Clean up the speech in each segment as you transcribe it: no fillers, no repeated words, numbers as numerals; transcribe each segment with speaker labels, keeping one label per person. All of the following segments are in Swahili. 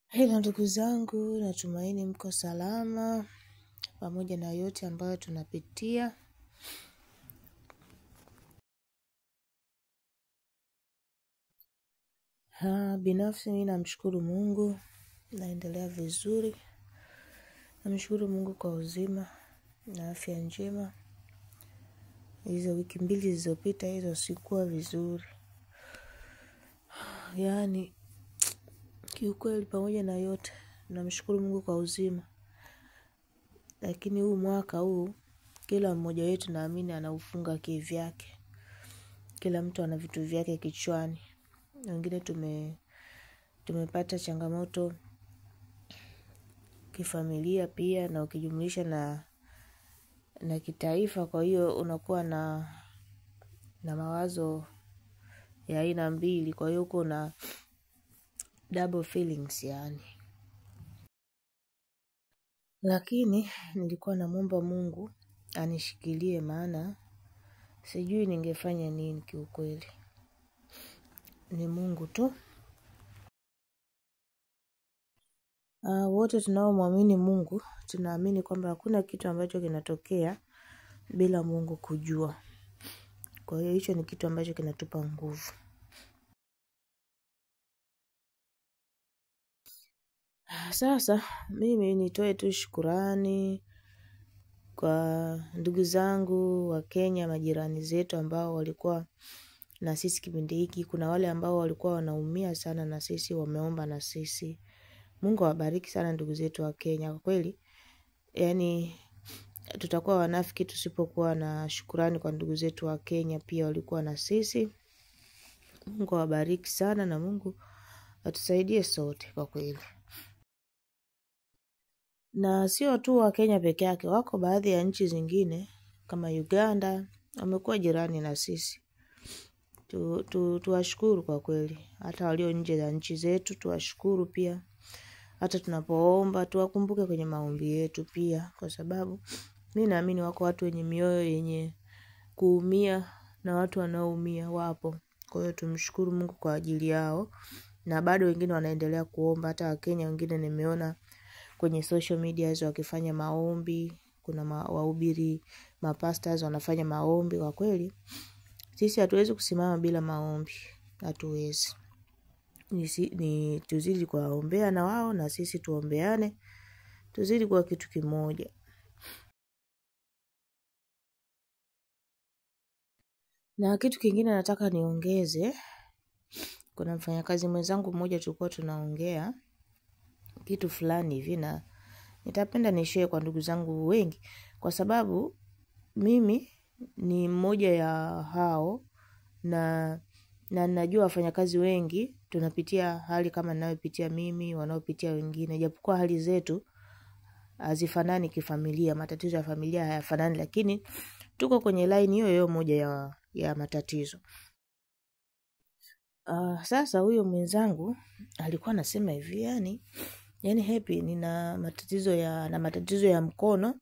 Speaker 1: Hello ndugu zangu, natumaini mko salama pamoja na yote ambayo tunapitia. Binafsi mimi namshukuru Mungu, naendelea vizuri. Namshukuru Mungu kwa uzima na afya njema. Hizo wiki mbili zilizopita hizo sikuwa vizuri. Yaani kiukweli pamoja na yote namshukuru Mungu kwa uzima. Lakini huu mwaka huu kila mmoja wetu naamini anaufunga kivyake. Kila mtu ana vitu vyake kichwani. Wengine tumepata changamoto kifamilia pia, na ukijumlisha na kitaifa. Kwa hiyo unakuwa na mawazo ya aina mbili, kwa hiyo uko na double feelings yani. Lakini nilikuwa namuomba Mungu anishikilie, maana sijui ningefanya nini kiukweli. Ni Mungu tu. Wote tunaomwamini Mungu tunaamini kwamba hakuna kitu ambacho kinatokea bila Mungu kujua. Kwa hiyo hicho ni kitu ambacho kinatupa nguvu. Sasa mimi nitoe tu shukurani kwa ndugu zangu wa Kenya, majirani zetu ambao walikuwa na sisi kipindi hiki. Kuna wale ambao walikuwa wanaumia sana na sisi, wameomba na sisi. Mungu awabariki sana ndugu zetu wa Kenya. Kwa kweli, yani tutakuwa wanafiki tusipokuwa na shukurani kwa ndugu zetu wa Kenya, pia walikuwa na sisi. Mungu awabariki sana na Mungu atusaidie sote kwa kweli. Na sio tu wa Kenya peke yake, wako baadhi ya nchi zingine kama Uganda wamekuwa jirani na sisi. Tuwashukuru kwa kweli. Hata walio nje ya nchi zetu tuwashukuru pia. Hata tunapoomba tuwakumbuke kwenye maombi yetu pia, kwa sababu mimi naamini wako watu wenye mioyo yenye kuumia na watu wanaoumia wapo. Kwa hiyo tumshukuru Mungu kwa ajili yao, na bado wengine wanaendelea kuomba. Hata Wakenya wengine nimeona kwenye social media wakifanya maombi, kuna wahubiri, mapastors wanafanya maombi. Kwa kweli sisi hatuwezi kusimama bila maombi, hatuwezi. Ni tuzidi kuwaombea na wao, na sisi tuombeane, tuzidi kuwa kitu kimoja. Na kitu kingine nataka niongeze, kuna mfanyakazi mwenzangu mmoja tulikuwa tunaongea kitu fulani hivi, na nitapenda nishare kwa ndugu zangu wengi, kwa sababu mimi ni mmoja ya hao, na najua wafanyakazi wengi tunapitia hali kama ninayopitia mimi, wanaopitia wengine, japokuwa hali zetu hazifanani kifamilia, matatizo ya familia hayafanani, lakini tuko kwenye line hiyo hiyo moja ya matatizo. Sasa huyo mwenzangu alikuwa anasema hivi, yani Happy, nina matatizo ya mkono,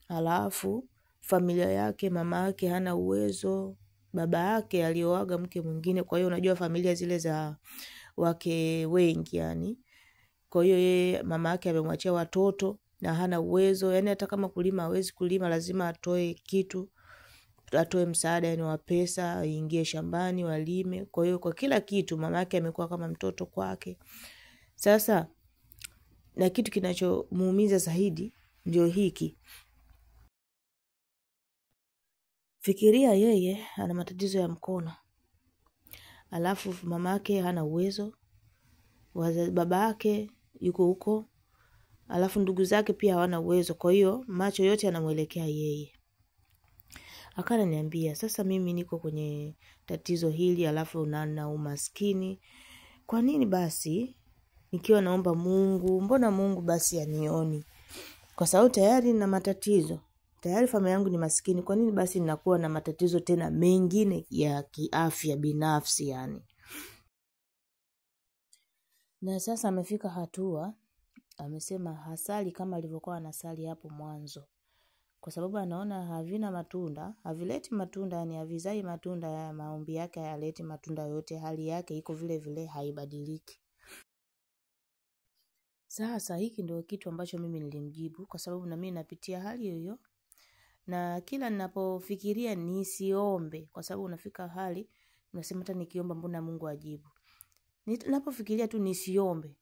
Speaker 1: alafu familia yake, mama yake hana uwezo, baba yake alioaga mke mwingine. Kwa hiyo unajua familia zile za wake wengi yani. Kwa hiyo yeye mama yake amemwachia watoto na hana uwezo, yani hata kama kulima hawezi kulima, lazima atoe kitu, atoe msaada yani wa pesa, aingie shambani walime. Kwa hiyo kwa kila kitu mama yake amekuwa kama mtoto kwake. Sasa na kitu kinachomuumiza zaidi ndio hiki. Fikiria yeye ana matatizo ya mkono, alafu mamake hana uwezo, babake yuko huko, alafu ndugu zake pia hawana uwezo. Kwa hiyo macho yote yanamuelekea yeye. Akaniambia sasa mimi niko kwenye tatizo hili, alafu na umaskini. Kwa nini basi nikiwa naomba Mungu, mbona Mungu basi anioni? Kwa sababu tayari nina matatizo, tayari familia yangu ni maskini, kwa nini basi ninakuwa na matatizo tena mengine ya kiafya binafsi yani? Na sasa amefika hatua amesema hasali kama alivyokuwa anasali hapo mwanzo, kwa sababu anaona havina matunda, havileti matunda, yani havizai matunda, ya maombi yake hayaleti matunda yote, hali yake iko vile vile, haibadiliki. Sasa hiki ndio kitu ambacho mimi nilimjibu, kwa sababu na mimi napitia hali hiyo, na kila ninapofikiria nisiombe, kwa sababu unafika hali unasema hata nikiomba mbona Mungu ajibu. Ninapofikiria tu nisiombe,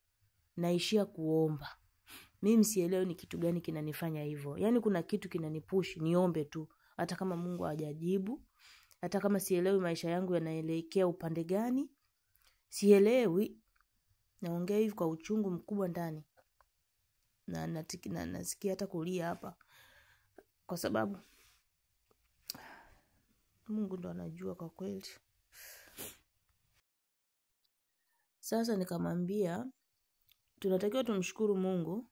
Speaker 1: naishia kuomba. Mimi sielewi ni kitu gani kinanifanya hivyo. Yaani kuna kitu kinanipush niombe tu, hata kama Mungu hajajibu, hata kama sielewi maisha yangu yanaelekea upande gani, sielewi. Naongea hivi kwa uchungu mkubwa ndani. Na nasikia hata kulia hapa, kwa sababu Mungu ndo anajua kwa kweli. Sasa nikamwambia tunatakiwa tumshukuru Mungu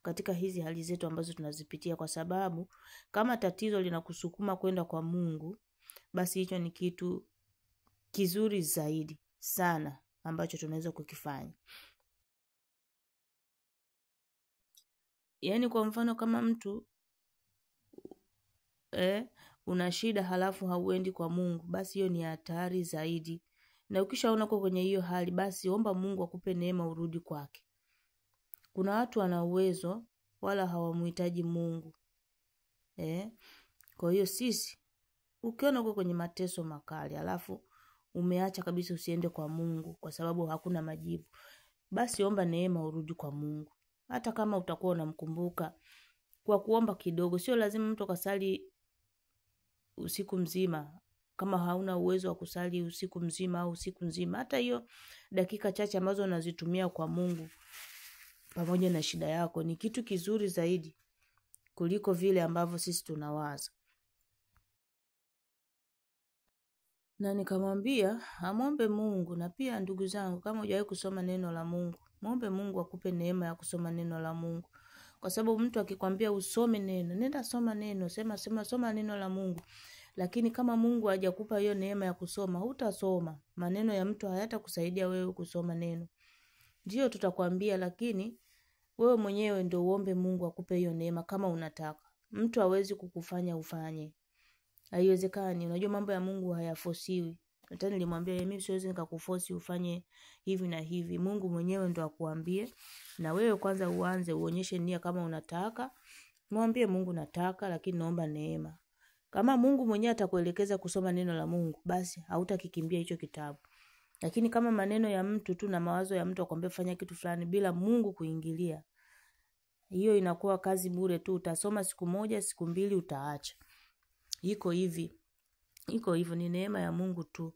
Speaker 1: katika hizi hali zetu ambazo tunazipitia, kwa sababu kama tatizo linakusukuma kwenda kwa Mungu, basi hicho ni kitu kizuri zaidi sana ambacho tunaweza kukifanya. Yaani kwa mfano kama mtu una shida halafu hauendi kwa Mungu, basi hiyo ni hatari zaidi. Na ukishaona uko kwenye hiyo hali, basi omba Mungu akupe neema urudi kwake. Kuna watu wana uwezo wala hawamuhitaji Mungu. Kwa hiyo sisi, ukiona uko kwenye mateso makali halafu umeacha kabisa usiende kwa Mungu kwa sababu hakuna majibu, basi omba neema urudi kwa Mungu. Hata kama utakuwa unamkumbuka kwa kuomba kidogo, sio lazima mtu akasali usiku mzima. Kama hauna uwezo wa kusali usiku mzima au usiku nzima, hata hiyo dakika chache ambazo unazitumia kwa Mungu pamoja na shida yako ni kitu kizuri zaidi kuliko vile ambavyo sisi tunawaza. Na nikamwambia amwombe Mungu. Na pia ndugu zangu, kama hujawahi kusoma neno la Mungu, muombe Mungu akupe neema ya kusoma neno la Mungu. Kwa sababu mtu akikwambia usome neno, nenda soma neno, sema sema soma neno la Mungu. Lakini kama Mungu hajakupa hiyo neema ya kusoma, hutasoma. Maneno ya mtu hayatakusaidia wewe kusoma neno. Ndio tutakwambia, lakini wewe mwenyewe ndio uombe Mungu akupe hiyo neema kama unataka. Mtu hawezi kukufanya ufanye. Haiwezekani. Unajua mambo ya Mungu hayafosiwi. Hata nilimwambia mimi siwezi nikakuforce ufanye hivi na hivi. Mungu mwenyewe ndo akuambie, na wewe kwanza uanze uonyeshe nia kama unataka. Mwambie Mungu nataka, lakini naomba neema. Kama Mungu mwenyewe atakuelekeza kusoma neno la Mungu, basi hautakikimbia hicho kitabu. Lakini kama maneno ya mtu tu na mawazo ya mtu akwambia fanya kitu fulani bila Mungu kuingilia, hiyo inakuwa kazi bure tu. Utasoma siku moja, siku mbili utaacha. Iko hivi. Iko hivyo, ni neema ya Mungu tu.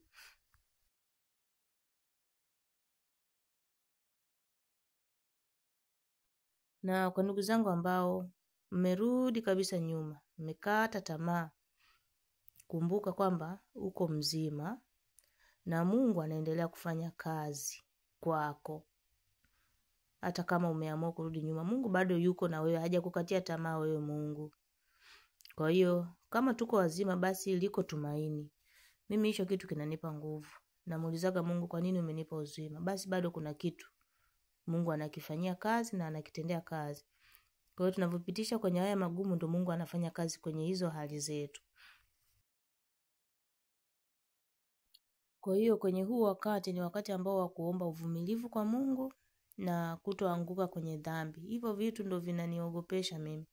Speaker 1: Na kwa ndugu zangu ambao mmerudi kabisa nyuma, mmekata tamaa, kumbuka kwamba uko mzima na Mungu anaendelea kufanya kazi kwako. Hata kama umeamua kurudi nyuma, Mungu bado yuko na wewe, hajakukatia tamaa wewe Mungu. Kwa hiyo kama tuko wazima, basi liko tumaini. Mimi hicho kitu kinanipa nguvu. Namuulizaga Mungu, kwa nini umenipa uzima? Basi bado kuna kitu Mungu anakifanyia kazi na anakitendea kazi. Kwa hiyo tunavyopitisha kwenye haya magumu, ndo Mungu anafanya kazi kwenye hizo hali zetu. Kwa hiyo kwenye huu wakati ni wakati ambao wa kuomba uvumilivu kwa Mungu na kutoanguka kwenye dhambi. Hivyo vitu ndo vinaniogopesha mimi.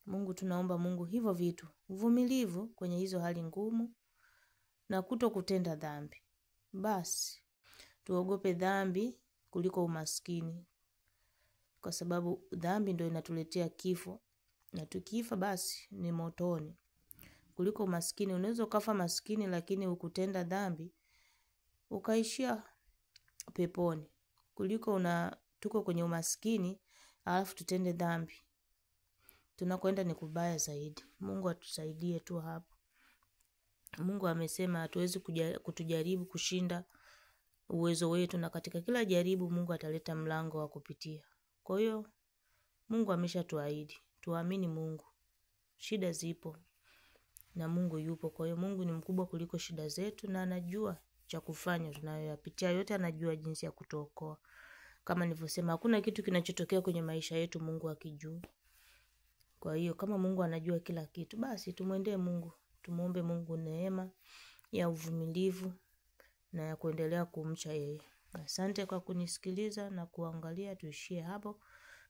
Speaker 1: Mungu, tunaomba Mungu hivyo vitu, uvumilivu kwenye hizo hali ngumu na kuto kutenda dhambi. Basi tuogope dhambi kuliko umaskini, kwa sababu dhambi ndio inatuletea kifo, na tukifa basi ni motoni. Kuliko umaskini, unaweza ukafa maskini lakini ukutenda dhambi ukaishia peponi, kuliko tuko kwenye umaskini alafu tutende dhambi. Tunakwenda ni kubaya zaidi. Mungu atusaidie tu hapo. Mungu amesema hatuwezi kutujaribu kushinda uwezo wetu, na katika kila jaribu Mungu ataleta mlango wa kupitia. Kwa hiyo Mungu ameshatuahidi, tuamini Mungu. Shida zipo na Mungu yupo. Kwa hiyo Mungu ni mkubwa kuliko shida zetu, na anajua cha kufanya tunayoyapitia yote, anajua jinsi ya kutuokoa. Kama nilivyosema, hakuna kitu kinachotokea kwenye maisha yetu Mungu akijua. Kwa hiyo kama Mungu anajua kila kitu, basi tumwendee Mungu, tumuombe Mungu neema ya uvumilivu na ya kuendelea kumcha yeye. Asante kwa kunisikiliza na kuangalia, tuishie hapo.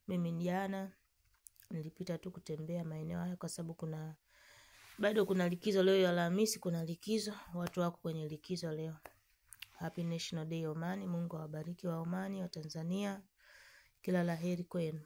Speaker 1: Mimi jana nilipita tu kutembea maeneo haya kwa sababu kuna bado kuna likizo leo ya Alhamisi, kuna likizo, watu wako kwenye likizo leo. Happy National Day Omani. Mungu awabariki wa Omani, wa Tanzania. Kila la heri kwenu.